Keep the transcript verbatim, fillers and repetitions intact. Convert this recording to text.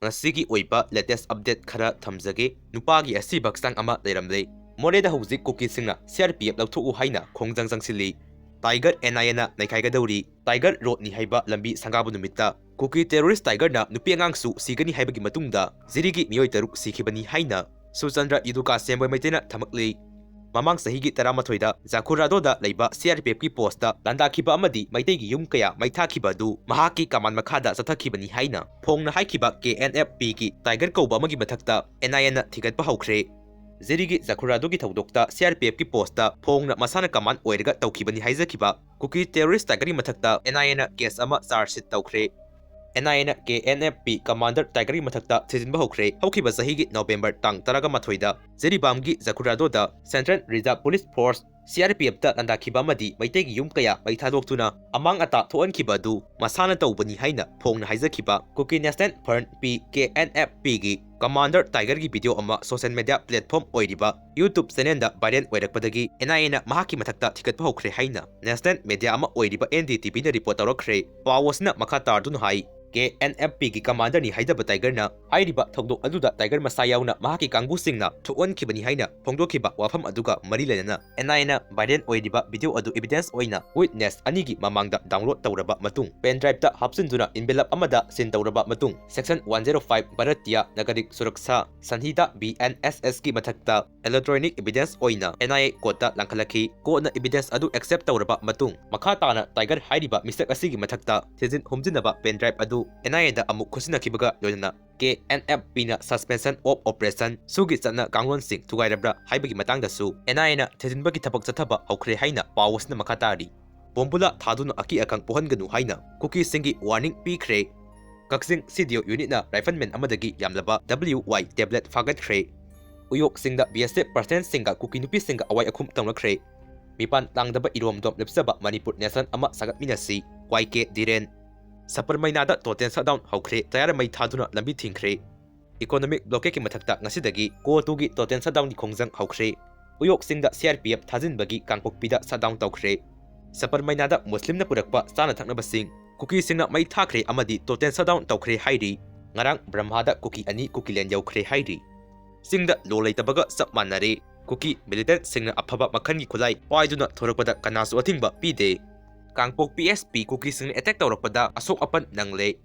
ꯉꯁꯤꯒꯤ ꯑꯣꯏꯕ latest update ꯈꯔ ꯊꯝꯖꯒꯦ꯫ ꯅꯨꯄꯥꯒꯤ ꯑꯁꯤꯕ ꯍꯛꯆꯥꯡ ꯑꯃ ꯂꯩꯔꯝꯂꯦ꯫ ꯃꯣꯔꯦꯗ ꯍꯧꯖꯤꯛ ꯀꯨꯀꯤꯁꯤꯡꯅ C R P F ꯂꯧꯊꯣꯛꯎ ꯍꯥꯏꯅ ꯈꯣꯡꯖꯪ ꯆꯪꯁꯤꯜꯂꯤ꯫ Tiger N I Aꯅ ꯅꯩꯈꯥꯏꯒꯗꯧꯔꯤ꯫ Tiger ꯔꯣꯗꯅꯤ ꯍꯥꯏꯕ ꯂꯝꯕꯤ ꯁꯪꯒꯥꯕ ꯅꯨꯃꯤꯠꯇ ꯀꯨꯀꯤ terrorist Tigerꯅ ꯅꯨꯄꯤ ꯑꯉꯥꯡꯁꯨ ꯁꯤꯒꯅꯤ ꯍꯥꯏꯕꯒꯤ ꯃꯇꯨꯡꯗ ꯖꯤꯔꯤꯒꯤ ꯃꯤꯑꯣꯏ ꯇꯔꯨꯛ ꯁꯤꯈꯤꯕꯅꯤ ꯍꯥꯏꯅ ꯁꯨꯆꯟꯗ꯭ꯔ ꯏꯗꯨꯀꯥ ꯁꯦꯝꯕꯣꯏ ꯃꯩꯇꯩꯅ ꯊꯝꯃꯛꯂꯤ꯫ ꯃꯃꯥꯡ ꯆꯍꯤꯒꯤ ꯇꯔꯥꯃꯥꯊꯣꯏꯗ ꯖꯈꯨꯔꯥꯗꯣꯗ ꯂꯩꯕ C R P Fꯀꯤ postꯇ ꯂꯥꯟꯗꯥꯈꯤꯕ ꯑꯃꯗꯤ ꯃꯩꯇꯩꯒꯤ ꯌꯨꯝ ꯀꯌꯥ ꯃꯩ ꯊꯥꯈꯤꯕ ꯑꯗꯨ ꯃꯍꯥꯛꯀꯤ command ꯃꯈꯥꯗ ꯆꯠꯊꯈꯤꯕꯅꯤ ꯍꯥꯏꯅ ꯐꯣꯡꯅ ꯍꯥꯏꯈꯤꯕ K N F Pꯒꯤ Tiger ꯀꯧꯕ ꯑꯃꯒꯤ ꯃꯊꯛꯇ N I Aꯅ ꯊꯤꯒꯠꯄ ꯍꯧꯈ꯭ꯔꯦ꯫ ꯖꯤꯔꯤꯒꯤ ꯖꯈꯨꯔꯥꯗꯣꯒꯤ ꯊꯧꯗꯣꯛꯇ C R P Fꯀꯤ postꯇ ꯐꯣꯡꯅ ꯃꯁꯥꯅ command ꯑꯣꯏꯔꯒ ꯇꯧꯈꯤꯕꯅꯤ ꯍꯥꯏꯖꯈꯤꯕ ꯀꯨꯀꯤ terrorist Tigerꯒꯤ ꯃꯊꯛꯇ N I Aꯅ case ꯑꯃ charge sheet ꯇꯧꯈ꯭ꯔꯦ꯫ N I Aꯅ K N F P commander Tigerꯒꯤ ꯃꯊꯛꯇ ꯊꯤꯖꯤꯟꯕ ꯍꯧꯈ꯭ꯔꯦ꯫ ꯍꯧꯈꯤꯕ ꯆꯍꯤꯒꯤ November ꯇꯥꯡ ꯇꯔꯥꯃꯥꯊꯣꯏꯗ ꯖꯤꯔꯤꯕꯥꯝꯒꯤ ꯖꯈꯨꯔꯥꯗꯣꯗ Central Reserve Police Force C R P Fꯇ ꯂꯥꯟꯗꯥꯈꯤꯕ ꯑꯃꯗꯤ ꯃꯩꯇꯩꯒꯤ ꯌꯨꯝ ꯀꯌꯥ ꯃꯩ ꯊꯥꯗꯣꯛꯇꯨꯅ ꯑꯃꯥꯡ ꯑꯇꯥ ꯊꯣꯛꯍꯟꯈꯤꯕ ꯑꯗꯨ ꯃꯁꯥꯅ ꯇꯧꯕꯅꯤ ꯍꯥꯏꯅ ꯐꯣꯡꯅ ꯍꯥꯏꯖꯈꯤꯕ Kuki National Front P K N F Pꯒꯤ commander Tigerꯒꯤ video ꯑꯃ social media platform ꯑꯣꯏꯔꯤꯕ YouTube channelꯗ viral ꯑꯣꯏꯔꯛꯄꯗꯒꯤ N I Aꯅ ꯃꯍꯥꯛꯀꯤ ꯃꯊꯛꯇ ꯊꯤꯒꯠꯄ ꯍꯧꯈ꯭ꯔꯦ ꯍꯥꯏꯅ national media ꯑꯃ ꯑꯣꯏꯔꯤꯕ N D T Vꯅ report ꯇꯧꯔꯛꯈ꯭ꯔꯦ꯫ ꯄꯥꯎ ꯑꯁꯤꯅ ꯃꯈꯥ ꯇꯥꯔꯗꯨꯅ ꯍꯥꯏ, K N F Pꯒꯤ commanderꯅꯤ ꯍꯥꯏꯖꯕ Tigerꯅ ꯍꯥꯏꯔꯤꯕ ꯊꯧꯗꯣꯛ ꯑꯗꯨꯗ Tiger ꯃꯁꯥ ꯌꯥꯎꯅ ꯃꯍꯥꯛꯀꯤ ꯀꯥꯡꯕꯨꯁꯤꯡꯅ ꯊꯣꯛꯍꯟꯈꯤꯕꯅꯤ ꯍꯥꯏꯅ ꯐꯣꯡꯗꯣꯛꯈꯤꯕ ꯋꯥꯐꯝ ꯑꯗꯨꯒ ꯃꯔꯤ ꯂꯩꯅꯅ N I Aꯅ viral ꯑꯣꯏꯔꯤꯕ video ꯑꯗꯨ evidence ꯑꯣꯏꯅ witness ꯑꯅꯤꯒꯤ ꯃꯃꯥꯡꯗ download ꯇꯧꯔꯕ ꯃꯇꯨꯡ, pen driveꯇ ꯍꯥꯞꯆꯤꯟꯗꯨꯅ envelope ꯑꯃꯗ seal ꯇꯧꯔꯕ ꯃꯇꯨꯡ, section one zero five Bharatiya Nagarik Suraksha Sanhita B N S Sꯀꯤ ꯃꯊꯛꯇ electronic evidence ꯑꯣꯏꯅ N I A courtꯇ ꯂꯥꯡꯈꯠꯂꯛꯈꯤ꯫ Courtꯅ evidence ꯑꯗꯨ accept ꯇꯧꯔꯕ ꯃꯇꯨꯡ, ꯃꯈꯥ ꯇꯥꯅ Tiger ꯍꯥꯏꯔꯤꯕ ꯃꯤꯁꯛ ꯑꯁꯤꯒꯤ ꯃꯊꯛꯇ ꯊꯤꯖꯤꯟ ꯍꯨꯝꯖꯤꯟꯅꯕ pen drive ꯑꯗꯨ N I Aꯗ ꯑꯃꯨꯛ ꯈꯨꯠꯁꯤꯟꯅꯈꯤꯕꯒ ꯂꯣꯏꯅꯅ K N F Pꯅ suspension of operation ꯁꯨꯒꯤ ꯆꯠꯅ ꯀꯥꯡꯂꯣꯟꯁꯤꯡ ꯊꯨꯒꯥꯏꯔꯕ꯭ꯔꯥ ꯍꯥꯏꯕꯒꯤ ꯃꯇꯥꯡꯗꯁꯨ N I Aꯅ ꯊꯤꯖꯤꯟꯕꯒꯤ ꯊꯕꯛ ꯆꯠꯊꯕ ꯍꯧꯈ꯭ꯔꯦ ꯍꯥꯏꯅ ꯄꯥꯎ ꯑꯁꯤꯅ ꯃꯈꯥ ꯇꯥꯔꯤ꯫ ꯕꯣꯝꯕꯨꯂꯥ ꯊꯥꯗꯨꯅ ꯑꯀꯤ ꯑꯈꯪ ꯄꯣꯛꯍꯟꯒꯅꯨ ꯍꯥꯏꯅ ꯀꯨꯀꯤꯁꯤꯡꯒꯤ warning ꯄꯤꯈ꯭ꯔꯦ꯫ ꯀꯛꯆꯤꯡ C D O unitꯅ rifleman ꯑꯃꯗꯒꯤ ꯌꯥꯝꯂꯕ W Y tablet ꯐꯥꯒꯠꯈ꯭ꯔꯦ꯫ ꯎꯌꯣꯛꯁꯤꯡꯗ B S F personnelꯁꯤꯡꯒ ꯀꯨꯀꯤ ꯅꯨꯄꯤꯁꯤꯡꯒ ꯑꯋꯥꯏ ꯑꯈꯨꯝ ꯇꯧꯅꯈ꯭ꯔꯦ꯫ ꯃꯤꯄꯥꯟ ꯇꯥꯡꯗꯕ ꯏꯔꯣꯝꯗꯣꯝ ꯂꯦꯞꯆꯕ ꯃꯅꯤꯄꯨꯔ nation ꯑꯃ ꯁꯥꯒꯠꯃꯤꯟꯅꯁꯤ, Y K ꯙꯤꯔꯦꯟ꯫ ꯁꯕꯔꯃꯩꯅꯥꯗ total shutdown ꯍꯧꯈ꯭ꯔꯦ, ꯇꯌꯥꯔ ꯃꯩ ꯊꯥꯗꯨꯅ ꯂꯝꯕꯤ ꯊꯤꯡꯈ꯭ꯔꯦ꯫ Economic blockadeꯀꯤ ꯃꯊꯛꯇ ꯉꯁꯤꯗꯒꯤ ꯀꯣ ꯇꯨꯒꯤ total shutdownꯒꯤ ꯈꯣꯡꯖꯪ ꯍꯧꯈ꯭ꯔꯦ꯫ ꯎꯌꯣꯛꯁꯤꯡꯗ C R P F ꯊꯥꯖꯤꯟꯕꯒꯤ ꯀꯥꯡꯄꯣꯛꯄꯤꯗ shutdown ꯇꯧꯈ꯭ꯔꯦ꯫ ꯁꯕꯔꯃꯩꯅꯥꯗ ꯃꯨꯁꯂꯤꯝꯅ ꯄꯨꯔꯛꯄ ꯆꯥꯅ ꯊꯛꯅꯕꯁꯤꯡ ꯀꯨꯀꯤꯁꯤꯡꯅ ꯃꯩ ꯊꯥꯈ꯭ꯔꯦ ꯑꯃꯗꯤ total shutdown ꯇꯧꯈ꯭ꯔꯦ ꯍꯥꯏꯔꯤ꯫ ꯉꯔꯥꯡ ꯕ꯭ꯔꯍꯃꯗ ꯀꯨꯀꯤ ꯑꯅꯤ ꯀꯨꯀꯤꯂꯦꯟ ꯌꯧꯈ꯭ꯔꯦ ꯍꯥꯏꯔꯤ꯫ ꯆꯤꯡꯗ ꯂꯣ ꯂꯩꯇꯕꯒ ꯆꯞ ꯃꯥꯟꯅꯔꯦ꯫ ꯀꯨꯀꯤ ꯃꯤꯂꯤꯇꯦꯟꯠꯁꯤꯡꯅ ꯑꯐꯕ ꯃꯈꯜꯒꯤ ꯈꯨꯠꯂꯥꯏ ꯄꯥꯏꯗꯨꯅ ꯊꯣꯔꯛꯄꯗ ꯀꯅꯥꯁꯨ ꯑꯊꯤꯡꯕ ꯄꯤꯗꯦ꯫ ꯀꯥꯡꯄꯣꯛꯄꯤ ꯑꯦꯁ ꯄꯤ ꯀꯨꯀꯤꯁꯤꯡꯅ ꯑꯦꯇꯦꯛ ꯇꯧꯔꯛꯄꯗ ꯑꯁꯣꯛ ꯑꯄꯟ ꯅꯪꯂꯦ꯫